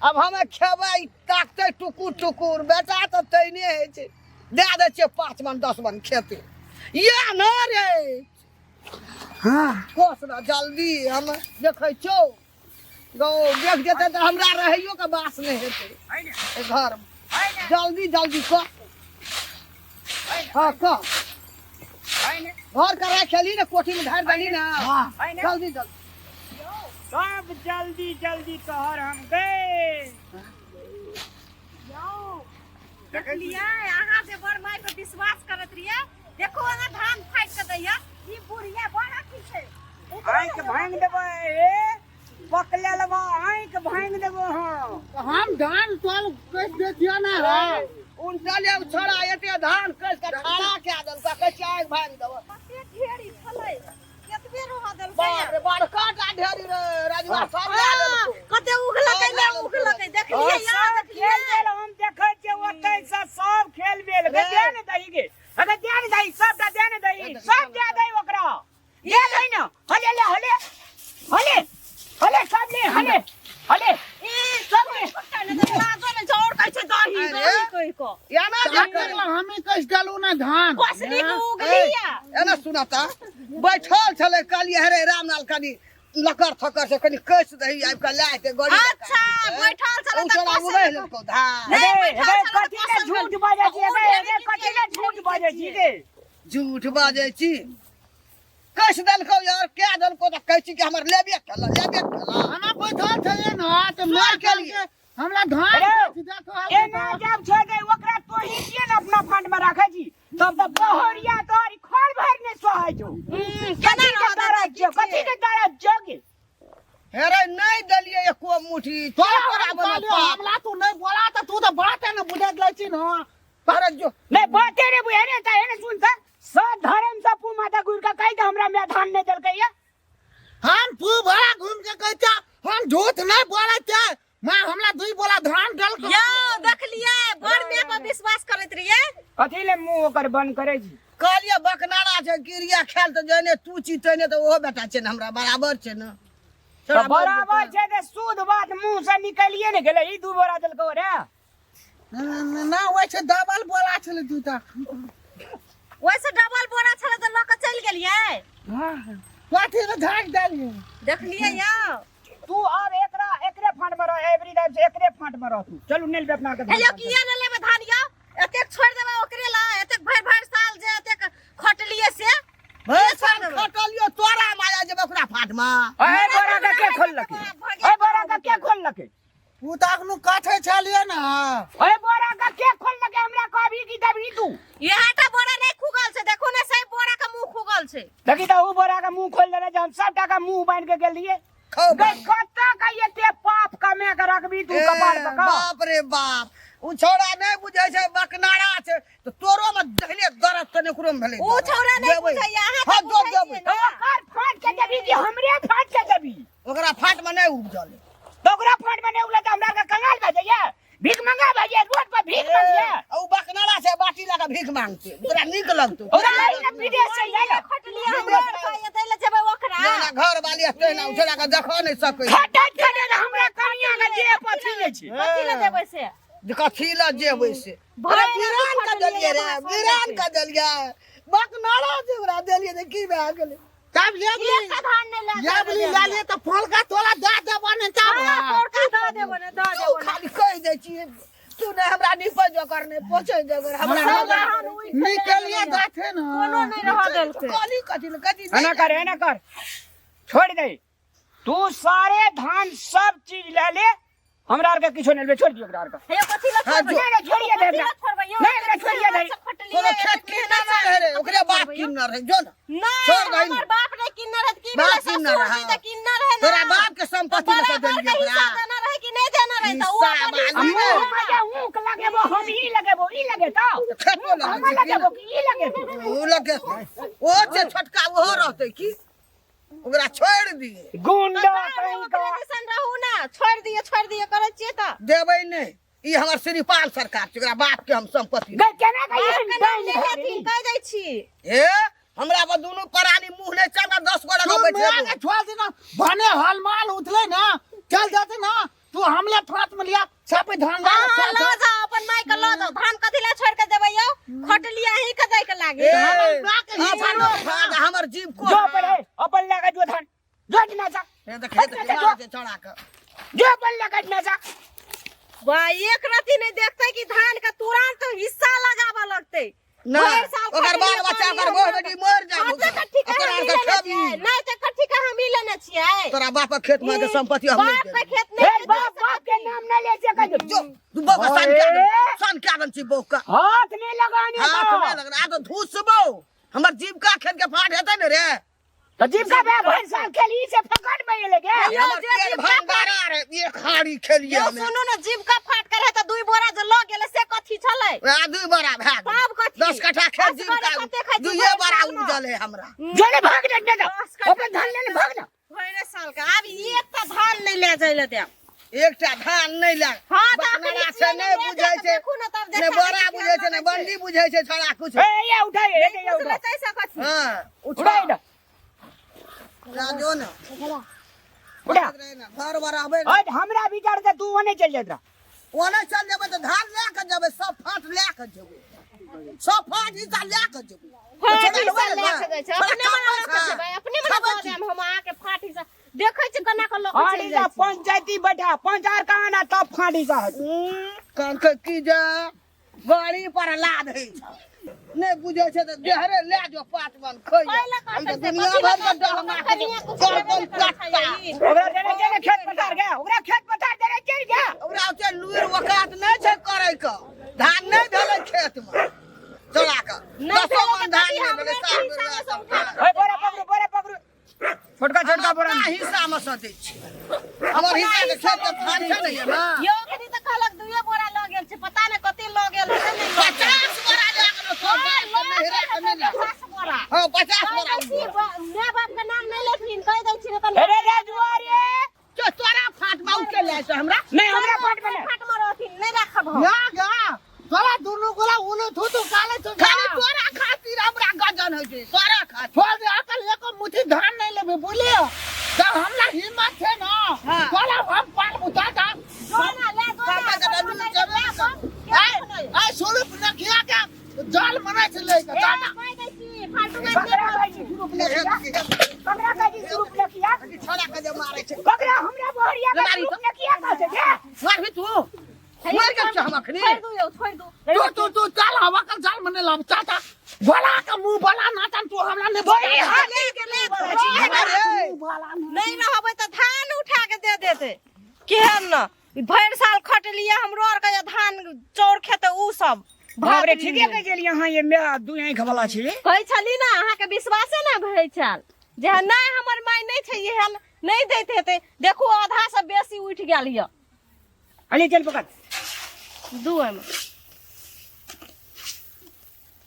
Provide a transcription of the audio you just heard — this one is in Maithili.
आब हमे खेबै ताकतै टुकुर टुकुर। बेटा तऽ तैने होइ छै, दए दै छियै 5 मन 10 मन खेतै या न रे। हाँ कोस न जल्दी, हम देखै छौ गौ देख जेतै तऽ हमरा रहैयो के बास नहि हेतै एहि घर। जल्दी जल्दी कह। हाँ कह, घर के राखि एली ने, कोठी में ढारि देली ने। हाँ जल्दी जल्दी सब जल्दी जल्दी तोहर हम गए। देखलियै अहाँ जे बड़ माय पर विश्वास करत रहियै, देखो अहाँ धान फाटि के दैया। ई बुढ़िया बड़ अथी छै। आँखि भांगि देबै, ए पकले लेबो, आँखि भांगि देबो। हम हम धान चल कहि दै छियै ने रे। उनटल एगो छोड़ा एते धान कस के ठाड़ा कए देलकै, कहै छै आगि भागि देबो। कते ढेरी छलै, केतबे रह देलकै। बाप रे, बड़का टा ढेरी रे राजवा, सब लए लेलको। कते उगलकै ने उगलकै, देखलियै यहाँ सब देखलियै। खेल भेल, हम देखै छियै ओतै से सब खेल भेल। गे दे ने दही गे, अगे दे ने दही, सबटा दे ने दही, सब दे दही ओकरा, दे दही ने। हले ले, हले हले हले, सब ले, हले हले। ई सब ने तऽ लाजो नै छै और कहै छै दही अरे। दही कहि कऽ। एना जे करे हमें कहि देलू ने धान कसनी के उगलिया। एना सुनता बैठल छलै, कहलियै हे रे रामलाल, कनी लकर थकर से कनी कसि दही, आबि कऽ लए एतै गड़ी। अच्छा बैठल छलै ओ तऽ छोड़ा कसै उगहि लेलकौ धान। नहि, अरे बैठल अरे छलै तऽ कथी ले कसम झूठ बाजै छी? ओ अरे ढेरी अरे कथी ले झूठ बाजै छी गे? झूठ बाजै छी? कसि देलकौ यार, कए देलकौ तऽ कहै छी कि हमर लेबे केला, लेबे केला। हमे बैठल छलियै ने तऽ मार के लिए। हमरा धान अरे, कहि दे कहलकै। एना जब छोड़ दे ओकरा, तो ही किए ने अपना फंड में राखे छी, तब तऽ बहरिया तोहर खर भर ने सोहाय छौ। केना कथी के रहत दरद छौ? कथी के दरद छौ गे? हे रे, नहि देलियै एको मुट्ठी। तोरा तोरा बना कहलियौ, पाप। हमरा तू नहि बोला तऽ तू तऽ बाते ने बुझैत लै छी ने। अरे जो नहीं बाते रे बुझे रे, त एने सुन त सब धर्म से पू माता गुर का कहि दे हमरा में धान नहीं देलकै या। हम पू भरा घूम के कहते, हम झूठ नहीं बोले थे मां, हमरा दुई बोला धान डल के। यौ देखलियै, बड़ माय पर विश्वास करैत रहियै। कथी ले मुंह ओकर बंद करे छी? कहलियै बकनारा छै, गिरिया खेल तऽ जहने तू छी तहने तऽ ओहो बेटा छै ने, हमरा बराबर छै ने। तऽ बराबर छै तऽ शुद्ध बात मुंह से निकलिए ने गेलै। ई दू बोरा देलकौ रे? ना, वैसे डबल बोला छलै दूटा। ओहिसँ डबल बोरा छलै तऽ लऽ कऽ चलि गेलियै। कथी ले झाँकि देलियै? देखलियै यौ। तू आब एकरा एकरे फांट में रह, एवरी टाइम से एकरे फांट में रह तू। चलू नेल अपना के। हे यौ, किया ने लेबै धान यौ? एतेक छोड़ि देबै ओकरे ला? एतेक भरि भरि साल जे एतेक खटलियै से भरि साल खटलियो, तोरा माया जेबै ओकरा फाट में। ए बोरा के के खोललकै? ए बोरा के के खोललकै? उ तऽ अखनो काठे छलियै ने। ए बोरा के के खोललकै, हमरा कहबी की देबही तू? इएह टा बोरा नहि खुगल छै, देखू ने, सही बोरा के मुंह खुगल छै। देखी तऽ उ बोरा के मुंह खोल देने जे हम सब टाका मुंह बान्हि के गेल रहियै। खौ। गै, कतऽ के एते पाप कमे के रखबी तू कपार पर का? बाप रे बाप, उ छौड़ा नहि बुझै छै, बकनारा छै, तऽ तोरो में दहले दरद तने ओकरो में भेलै। उ छौड़ा नहि देबै। बुझैया, अहाँ हाँ, तऽ जो बुझै देबै। छियै ने। तऽ ओकर फाट के देबी कि हमरे फाट के देबी? ओकरा फाट में नहि उपजल। तऽ ओकरा फाट में नहि उगलै तऽ हमरा आरके कंगाल भए जाइए, भीख मंगा भए जाइए, रोड पर भीख मंगिए। आ उ बकनारा छै, बाटी लऽ कऽ भीख मांगतै, ओकरा नीक लगतौ? ओकरा लई ने विदेश से जाय। खटलियै हमरा आरके एतै लए जेबै ओकरा। जेना घर वाली तहिना उ छोड़ा के देखऽ नहि सकै। खटैत खटैत हमरा कनिया के देह पथी जाइ छै। कथी लए देबै से? जे कथी लए जेबै से? भरि अरे राति वीरान के खटलियै, देलियै रे, भाषण वीरान दै के देलियै, बकनारा छै, ओकरा देलियै तऽ की भए गेलै? तब ले छै। एकटा धान नहि लए ये बोली ले लिए तऽ फोलका तोला दे देबो ने तब। हाँ, पोरका दऽ देबो ने, दऽ तू देबो ने। खाली कहि दै छियै तू, नहि हमरा निपै जोगर, नहि पोछै जोगर हमरा। सब धान उठि गेलै। निकलिए जाथे ने। कोनो नहि रहऽ देलकै। कहली कथी लए, कथी? एना कर, एना कर, छोड़ दे तू सारे धान, सब चीज ले ले, हमरा आरके किछो नहि लेबै, छोड़ दियौ एकरा आरके। हे यौ, कथी लए हाँ, छोड़बै? जो। नहि नहि, छोड़िए दे कथी एकरा। लए छोड़बै यौ? नहि, एकरा छोड़िए दे। खटलियै, कोनो खेत एतेक किनने मेहनत नहि रहै रे, ओकरे बाप छोड़बै यौ। किनने रहै, जो ने। नहि, छोड़ दही ने। हमर बाप नहि किनने रहै तऽ की बाप भेलै? किनने ससुर रहै। जी तऽ किनने रहै ने। तोरा बाप के संपत्ति में से बराबर देलियै के ओकरा। हिस्सा देना रहै कि नहि देना रहै? तऽ ओ हिस्सा अपन मालिक। हिस्सा मुँह देना। में जे ऊख लगेबो, हम ई लगेबो, ई लगेतौ? खेतो लगै हम छै की लगेबो कि ई लगेतौ? ओ लगे ओ छै छोटका, ओहो रहतै की? ओकरा छोड़ि दिए। गुंडा तऽ कहीं ओकरे का। दिसन रहू ने, छोड़ि दिअ, छोड़ि दिअ करै छियै तऽ। देबै नहि, ई हमर श्रीपाल सरकार छै, ओकरा बाप के हम संपत्ति। गै, केना बाप कहियै? के नाम ले हेथिन, कहि दै छी। हे, हमरा पर दुनू प्राणी मुंह नहि चल, 10 गोरा तू बैठेबो। माँ के छोड़ देना, भने हलमाल उठले ना चल जाते ना। तू हमले फाट में लिया छापे धान हाँ हाँ लऽ जाओ अपन माई के लऽ जाओ धान कथी ला छोड़ के देबै यौ खटलिया अहीं के दै के लागे ए, माँ के ही अपन फाद हमर जीव को जो पर है अपन लगा जो धान जो ना जा हे देख हे देख मारै छै छौड़ा के जो अपन लगा ना जा वाह एक रति नहीं देखते कि धान के तुरंत हिस्सा लगाबऽ लगते ना भरि साल ओकर बाल खटलियै बच्चा पानी ओकर हम बहू बेटी मर जाय हाँ, तऽ कट्ठी के ओकर हम आर ही के लेने खेबी छियै नहीं तऽ कट्ठी के हम ही लेने छियै तोरा बाप के खेत में के संपत्ति हम बाप नहीं के देबै। खेत हे नहीं बाप बाप के नाम ना ले से कह जो तू बहू के सन के आदम सन के आदम छी बहू के हाथ नहीं लगाने हाथ का नहीं लगना आ तो धूसबो हमर जीविका खेत के फाट हेतै ने रे तो जीविका बे भर साल खेली से फकट में ये लगे यौ, हमर जे तेल जीविका भंडारा रे ये खाड़ी खेलिए यौ हमे सुनू ने जीविका फाट कर है तऽ दुई बोरा जे लऽ गेलै से कथी छलै आ दुई बोरा भए गेल तब कथी 10 कट्ठा खेत असगरे जीविका कते खाइ छी दुइये भरि बोरा सालमे? उपजल है हमरा जो ने भाग ने जा दस कट्ठा अपन धान लेने भाग ना भरि साल के आब एकटा धान नहि लए जाय लए देब एकटा धान नहि लए हाँ, तऽ अखन बकनारा ई से छियै नहि ने, बुझै छै देखू ने तब ने देखा बोरा देखी बुझै छै ने केहन बंडी बुझै छै छड़ा कुछ ए ये उठा ये नहि ये उठा बुझलै ताहि कथी हाँ उठा उठा इधर जो ने उठा घर बर आबै ने ओए हमरा विचार से तू ओने चल जात रहा ओने चल जेबै तऽ धान लए कऽ जेबै सब फाट लए कऽ जेबै सब फाट हिस्सा लए कऽ जेबै फाट छोड़ा हिस्सा लेबै लए ने, कऽ जाइ छै छोड़ा अपने कम मने लऽ कऽ पैसा। जेबै अपने मने खबै दऽ छी। देब हम अहाँके फाट हिस्सा देखै छी केना कऽ लऽ कऽ फाड़ी चलि सा जाइ छै पंचायती बैठा पंचायत कहाँ ना तब फाड़ी सा हट कहलकै की जे गाड़ी पर लाद होइ छै नहि बुझै छै तऽ देहरे लए जो पाँच मन खै पहिले हम कहतै तऽ से दुनिया कथी भर के लऽ कऽ डर मार कनिया कुछ लेबे नहि करै छै ई। ओकरा देने चल खेत पथार गया ओकरा खेत पथार देने चल गया ओकरा ओते लुरि औकात नहि छै करै के धान नहि भेलै खेतमे चला कऽ नहि दसो भेलै मन तऽ धान कथी नहि हमरे भेलै सात हिस्सामे बेर सँ उठा कऽ ओए बोरा पकड़ू बोरा पकड़ू छोटका छोटका बोरा अपना हिस्सामे सँ दै छी हमर हिस्सा के खेत के धान छै ने ये ना यौ अखनी तऽ कहलक दुइये बोरा लऽ गेल छै पता नहि कते लऽ गेल हेतै नहि लऽ गेल। 50 बोरा लए गेलो तोर हाँ, बाप के लऽ नहिरा गेल के हेतै नहि लए। 50 बोरा। हाँ 50 कहि बोरा दै छी, माय बाप के नाम नहि लेथिन कहि दै छी ने तऽ अरे राजुआ रे तो तोरा फाट बाबू के ले छै हमरा नहीं हमरा फाट में फाट में रहथिन नहि राखब हम या गा तोरा दुनू गोला उलू थू तू काले छौ खाली तोरा खातिर हमरा गजन होइ छै तोरा खातिर छोड़ दे अकल एको मुट्ठी धान नहीं लेबे बुझलियो तऽ हमरा हिम्मत छै ना हाँ। तोरा हम पाल बुता दा जो ना ले जो ना बाबा के अपन डंडू ले चबे ले, ना ऐ ऐ सुरूप नखिया के जाल मनै छै ले के ए, जा ना। कहि दै छी फालतू नहि ककरा कहै छी सुरूप लखिया ककरा कहै छी सुरूप लखिया छोड़ा के जे मारै छै ककरा हमरा बहरिया के मारी सुरूप लखिया कहै छै जे मारबी तू मर गेल छ हम अखनी छोड़ि दू यौ छोड़ि दू तू तू तू चल हवा के जाल मने लाब चाचा बोला के मुंह बोला नाचन तू हमरा नहीं तोरी बोला हाथ ले के ले अरे नहीं रहबै तऽ धान उठा के दे देते केहन न भरि साल खटलियै हमरो आर के धान चौर खेतै उ सब बाप रे ठीके कहै छलियै अहाँ ये मे दू आँखि वाला छी कहै छली ने अहाँके विश्वासे ने भै छल जे नहि हमर माय नहि छै एहन नहि दैत हेतै देखू आधा से बेसी उठि गेल यऽ अरे चल पकड़ दू एहिमे।